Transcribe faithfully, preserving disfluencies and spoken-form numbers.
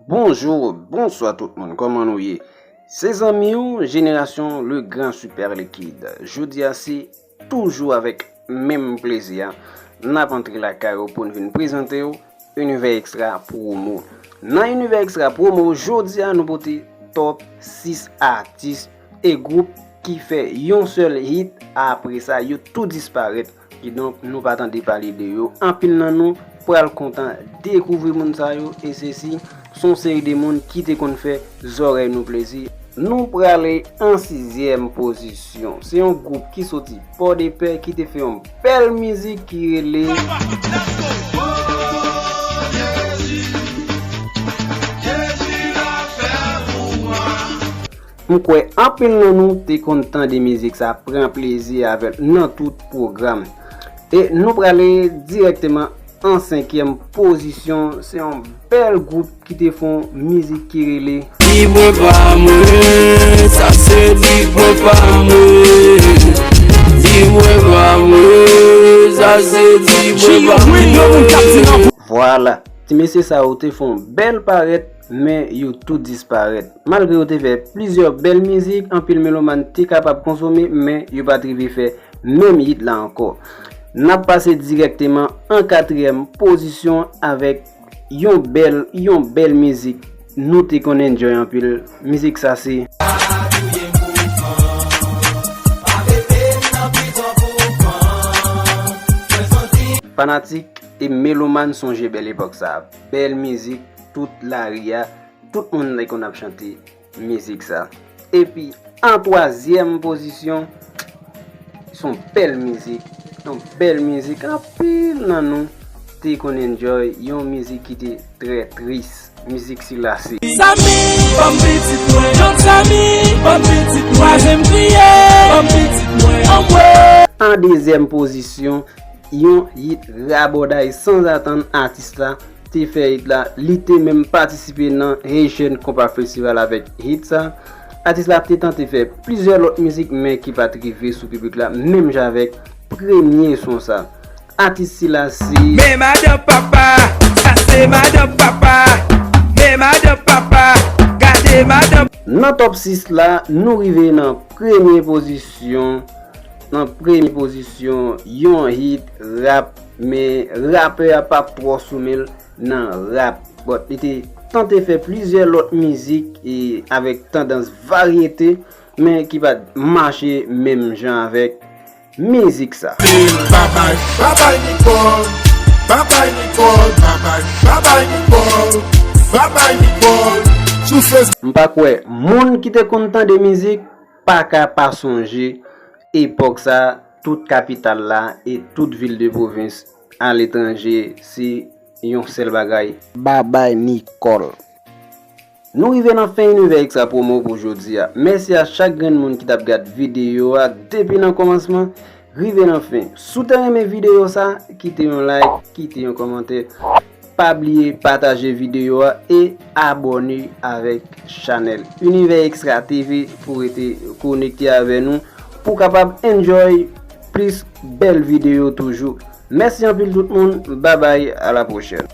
Bonjou, bonswa tout moun, kòman nou ye? Se zanmi w, jenerasyon Le Grand Super Liquide. Jodi a se toujou avèk menm plezi a, n ap antre lakay ou pou n vin prezante w Univers Extra Promo. Nan Univers Extra Promo, jodi a nou pote top sis atis e gwoup ki fè yon sèl hit, apre sa yo tou disparèt. Kidonk, nou pa tande pale de yo. Anpil nan nou pral kontan dekouvri moun sa yo, e sesi se yon seri de moun ki te konn fè zòrèy nou plezi. Nou prale an sizyèm pozisyon. Se yon gwoup ki soti Pòdepè ki te fè yon bèl mizik ki rele M kwè anpil nan nou te konn tande mizik sa, pran plezi avè l nan tout pwogram. E nou prale dirèkteman an senkyèm pozisyon, se yon bèl gwoup ki te fè yon mizik ki rele Di mwen pa mwen, sa se di mwen pa mwen. Di mwen pa mwen, sa se di mwen pa mwen. Vwala, ti mesye sa yo te fè yon bèl parèt, men yo tou disparèt. Malgre yo te fè plizyè bèl mizik, anpil meloman te kapab konsome, men yo pa t rive fè menm hit la ankò. N ap pase dirèkteman an katriyèm pozisyon avèk yon bèl, yon bèl mizik. Nou te konn enjoy anpil. Mizik sa se Fanatik e meloman sonje bèl epòk sa. Bèl mizik, tout lari a, tout moun te konn ap chante mizik sa. Epi, an twazyèm pozisyon, se yon bèl mizik, yon bèl mizik, anpil nan nou te konn enjoy, yon mizik ki te trè tris, mizik sila se Samy, ban m pitit mwen, John Samy, ban m pitit mwen, twazyèm kriye, ban m pitit mwen, anmwe. An dezyèm pozisyon, yon hit rabòday sanzatann atis la te fè hit la, li te menm patisipe nan Haitian Compas Festival avèk hit sa. Atis la te tante fè plizyè lòt mizik, men ki pa t rive sou piblik la, menm jan avèk premye son sa. Atis sila se Men madanm papa, sa se madanm papa. Men madanm papa, gade madanm. Nan top sis la, nou rive nan premye pozisyon. Nan premye pozisyon, yon hit rap, men rapè a pa t twò sou men l nan rap. But li te tante fè plizyè lòt mizik e avèk tandans varyete, men ki pa t mache menm jan avèk mizik sa. Babay, babay Nicole, babay Nicole, babay, babay Nicole, babay Nicole, sou Facebook. M pa kwè moun ki te konn tande mizik pa ka pa sonje epòk sa, tout kapital la e tout vil de pwovens aletranje, se yon sèl bagay, Babay Nicole. Nou rive nan fen Univers Extra Promo pou jodi a. Mèsi a chak grenn moun ki t ap gad videyo a depi nan kòmansman rive nan fen. Si w te renmen videyo sa, kite yon like, kite yon kòmantè. Pa bliye pataje videyo a e abòne avèk chanèl Univers Extra T V pou rete konekte avè nou, pou w kapab enjoy plis bèl videyo toujou. Mèsi anpil tout moun, babay, a la pwochèn.